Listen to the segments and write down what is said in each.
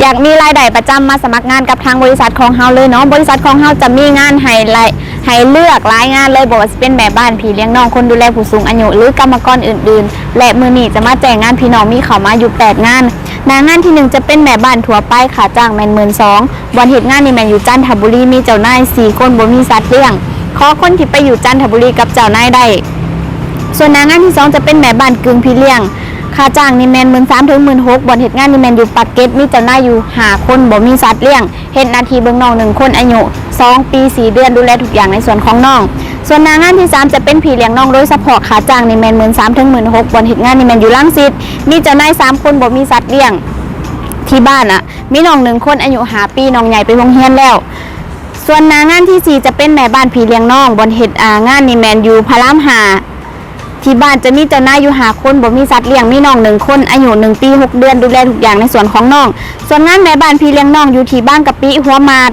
ຢາກມີລາຍໄດ້ປະຈຳ ມາສະໝັກງານກັບທາງບໍລິສັດຂອງເຮົາເລີຍເນາະ. ບໍລິສັດຂອງເຮົາຈະມີງານໃຫ້ລາຍ ໃຫ້ເລືອກຫຼາຍງານເລີຍ, ບໍ່ວ່າຊິເປັນແມ່ບ້ານ, ພີ່ລ້ຽງນ້ອງ, ຄົນດູແລຜູ້ສູງອາຍຸ ຫຼື ກຳມະກອນອື່ນໆ ແລະ ມື້ນີ້ຈະມາແຈ້ງງານພີ່ນ້ອງ ມີເຂົ້າມາຢູ່ແປດງານ. ໜ້າງານທີໜຶ່ງຈະເປັນແມ່ບ້ານທົ່ວໄປ, ຄ່າຈ້າງແມ່ນໝື່ນສອງ. ບ່ອນເຮັດງານນີ້ແມ່ນຢູ່ຈັນທະບູລີ, ມີເຈົ້ານາຍສີ່ຄົນ, ບໍ່ມີສັດລ້ຽງ. ຂໍຄົນທີ່ໄປຢູ່ຈັນທະບູລີກັບເຈົ້ານາຍໄດ້. ສ່ວນໜ້າງານທີສອງຈະເປັນແມ່ບ້ານກຶ່ງພີ່ລ້ຽງ, ຄ່າຈ້າງນີ້ແມ່ນໝື່ນສາມເຖິງໝື່ນຫົກ. ບ່ອນເຮັດງານນີ້ແມ່ນຢູ່ປາກເກດ, ມີເຈົ້ານາຍຢູ່ຫ້າຄົນ, ບໍ່ມີສັດລ້ຽງ. ເຮັດໜ້າທີ່ເບິ່ງນ້ອງໜຶ່ງຄົນ ອາຍຸສອງປີສີ່ເດືອນ, ດູແລທຸກຢ່າງໃນສ່ວນຂອງນ້ອງ. ສ່ວນໜ້າງານທີສາມຈະເປັນພີ່ລ້ຽງນ້ອງໂດຍສະເພາະ, ຄ່າຈ້າງນີ້ແມ່ນໝື່ນສາມເຖິງໝື່ນຫົກ. ບ່ອນເຮັດງານນີ້ແມ່ນຢູ່ລັງສິດ, ມີເຈົ້ານາຍສາມຄົນ, ບໍ່ມີສັດລ້ຽງ. ທີ່ບ້ານນະ ມີນ້ອງໜຶ່ງຄົນ ອາຍຸຫ້າປີ, ນ້ອງໃຫຍ່ໄປໂຮງຮຽນແລ້ວ. ສ່ວນໜ້າງານທີສີ່ຈະເປັນແມ່ບ້ານພີ່ລ້ຽງນ້ອງ. ບ່ອນເຮັດ ອາ ງານນີ້ແມ່ນຢູ່ພະລາມຫ້າ. ທີ່ບ້ານຈະມີເຈົ້ານາຍຢູ່ຫ້າຄົນ, ບໍ່ມີສັດລ້ຽງ, ມີນ້ອງໜຶ່ງຄົນ ອາຍຸໜຶ່ງປີຫົກເດືອນ, ດູແລທຸກຢ່າງໃນສ່ວນຂອງນ້ອງ. ສ່ວນງານແມ່ບ້ານພີ່ລ້ຽງນ້ອງຢູ່ທີ່ບາງກະປິ, ຫົວໝາດ.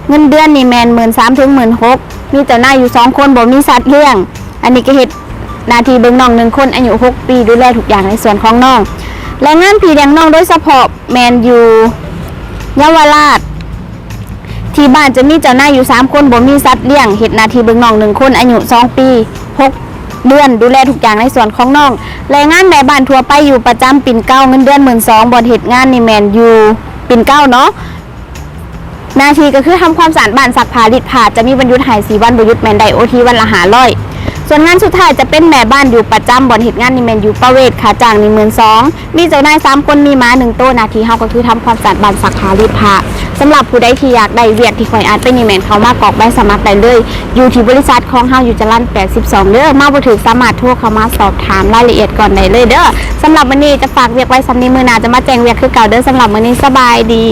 ເງິນເດືອນນີ້ແມ່ນໝື່ນສາມເຖິງໝື່ນຫົກ. ມີເຈົ້ານາຍຢູ່ສອງຄົນ, ບໍ່ມີສັດລ້ຽງ. ອັນນີ້ກໍເຮັດໜ້າທີ່ເບິ່ງນ້ອງໜຶ່ງຄົນ ອາຍຸຫົກປີ, ດູແລທຸກຢ່າງໃນສ່ວນຂອງນ້ອງ. ແລະ ງານພີ່ລ້ຽງນ້ອງໂດຍສະເພາະແມ່ນຢູ່ເຍົາວະລາດ. ທີ່ບ້ານຈະມີເຈົ້ານາຍຢູ່ສາມຄົນ, ບໍ່ມີສັດລ້ຽງ, ເຮັດໜ້າທີ່ເບິ່ງນ້ອງໜຶ່ງຄົນ ອາຍຸສອງປີຫົກເດືອນ, ດູແລທຸກຢ່າງໃນສ່ວນຂອງນ້ອງ. ແລະ ງານແມ່ບ້ານທົ່ວໄປຢູ່ປະຈຳປິ່ນເກົ້າ, ເງິນເດືອນໝື່ນສອງ. ບ່ອນເຮັດງານນີ້ແມ່ນຢູ່ປິ່ນເກົ້າເນາະ. ໜ້າທີ່ກໍຄືທຳຄວາມສະອາດບ້ານ, ຊັກຜ້າ, ລີດຜ້າ, ຈະມີວັນຢຸດໃຫ້ສີ່ວັນ, ບໍ່ຢຸດແມ່ນໄດ້ໂອທີວັນລະຫ້າຮ້ອຍ. ສ່ວນງານສຸດທ້າຍຈະເປັນແມ່ບ້ານຢູ່ປະຈຳ. ບ່ອນເຮັດງານນີ້ແມ່ນຢູ່ປະເວດ, ຄ່າຈ້າງນີ້ໝື່ນສອງ. ມີເຈົ້ານາຍສາມຄົນ, ມີໝາໜຶ່ງໂຕ. ໜ້າທີ່ເຮົາກໍຄືທຳຄວາມສະອາດບ້ານ, ຊັກຜ້າ, ລີດຜ້າ. ສຳລັບຜູ້ໃດທີ່ຢາກໄດ້ວຽກທີ່ຂ້ອຍອ່ານໄປນີ້ແມ່ນເຂົ້າມາກອກໃບສະໝັກໄດ້ເລີຍ ຢູ່ທີ່ບໍລິສັດຂອງເຮົາຢູ່ຈະລັນແປດສິບສອງເດີ້. ມາບໍ່ຖືກສາມາດໂທເຂົ້າມາສອບຖາມລາຍລະອຽດກ່ອນໄດ້ເລີຍເດີ້. ສຳລັບມື້ນີ້ຈະຝາກວຽກໄວ້ສ່ຳນີ້, ມື້ໜ້າຈະມາແຈ້ງວຽກຄືເກົ່າເດີ້. ສຳລັບມື້ນີ້ສະບາຍດີ.